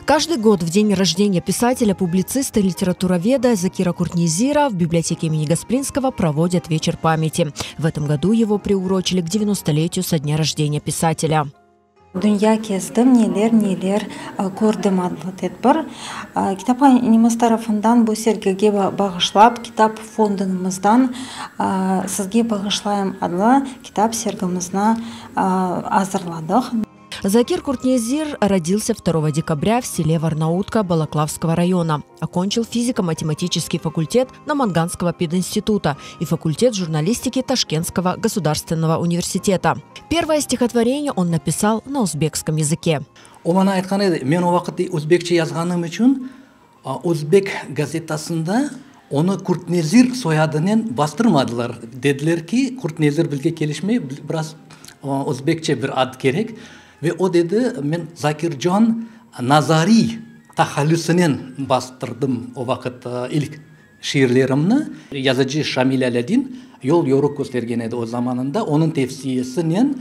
Каждый год в день рождения писателя, публициста и литературоведа Закира Куртнезира в библиотеке имени Гаспринского проводят вечер памяти. В этом году его приурочили к 90-летию со дня рождения писателя. Dünya kezdim, neler, neler kördim adlı tedbir kitaphanemiz tarafından bu sergige bağışlap, kitap fondumızdan Sizge bağışlayım adlı kitap sergimizni azırladıq. Закир Куртнезир родился 2 декабря в селе Варнаутка Балаклавского района. Окончил физико-математический факультет Наманганского пединститута и факультет журналистики Ташкентского государственного университета. Первое стихотворение он написал на узбекском языке. O maña aytqan edi, men o vaqıt özbekçe yazğanım içün özbek gazetasında onı Kurtnezir soyadınen bastırmadılar. Dediler ki, Kurtnezir bizge kelişmey, biraz özbekçe bir ad kerek. Ve o dedi, men Zakircan Nazariy tahallüsinen bastırdım o vaqıt ilk şiirlerimni. Yazıcı Şamil Alâdin yol-yoruq köstergen edi o zamanında. Onıñ tevsiyesinen,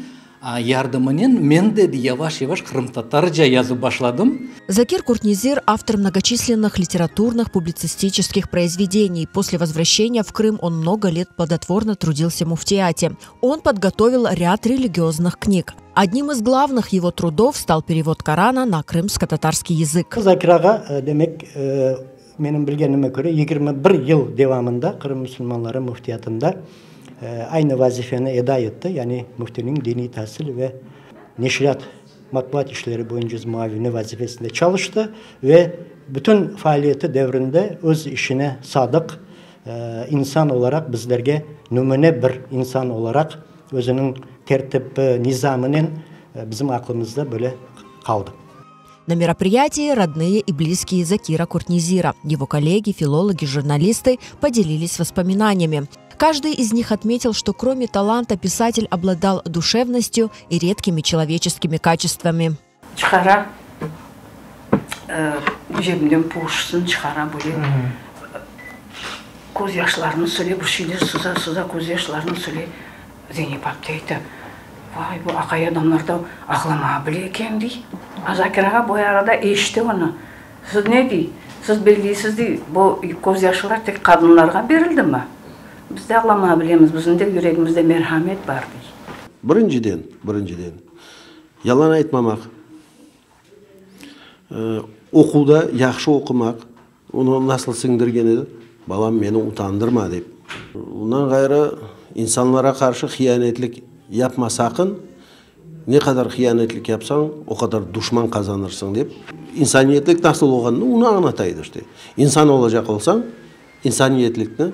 yardımınen men de yavaş-yavaş qırımtatarca yazıp başladım. Закир Куртнезир – автор многочисленных литературных, публицистических произведений. После возвращения в Крым он много лет плодотворно трудился в муфтияте. Он подготовил ряд религиозных книг. Одним из главных его трудов стал перевод Корана на крымско-татарский язык. Закир ağa, demek, menim bilgenime köre, 21 yıl devamında Qırım musulmanları müftiyatında aynı vazifeni eda etti, yani müftiniñ diniy tasil ve neşriyat, matbuat işleri boyunca muavini vazifesinde çalıştı ve bütün faaliyeti devrinde öz işine sadıq insan olaraq bizlerge nümüne bir insan olaraq özüniñ tertibi, nizamınen bizim aqlımızda böyle qaldı. На мероприятии родные и близкие Закира Куртнезира, его коллеги, филологи, журналисты поделились воспоминаниями. Каждый из них отметил, что кроме таланта писатель обладал душевностью и редкими человеческими качествами. Çıqara cebimden poşusını çıqara böyle köz yaşlarını sile, bir şeyler sıza, sıza, köz yaşlarını sile. Zeynep apte ayta, Vay, bu aqay adamlar da ağlamağa bile eken, dey. A Zakir ağa bu arada eşite onı. Siz ne, dey, siz belleysiz, dey, bu köz yaşlar tek qadınlarğa berildimi? Biz de ağlamağa bilemiz, bizim de yüregimizde merhamet bar, dey. Birinciden, birinciden, yalan aytmamaq, oquvda yahşı oqumaq, onı nasıl siñdirgen edi, balam, meni utandırma, dep. Ondan ğayrı, insanlara qarşı hiyanetlik yapma saqın, ne qadar hiyanetlik yapsañ, o qadar duşman qazanırsıñ, dep. İnsaniyetlik nasıl olğanını onı añlata edi işte. İnsan olacaq olsañ, insaniyetlikni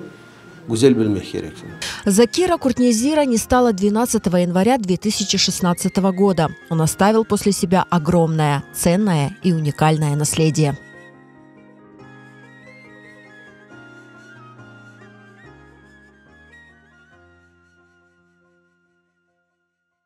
güzel bilmek kereksiñ. Закира Куртнезира не стало 12 января 2016 года. Он оставил после себя огромное, ценное и уникальное наследие.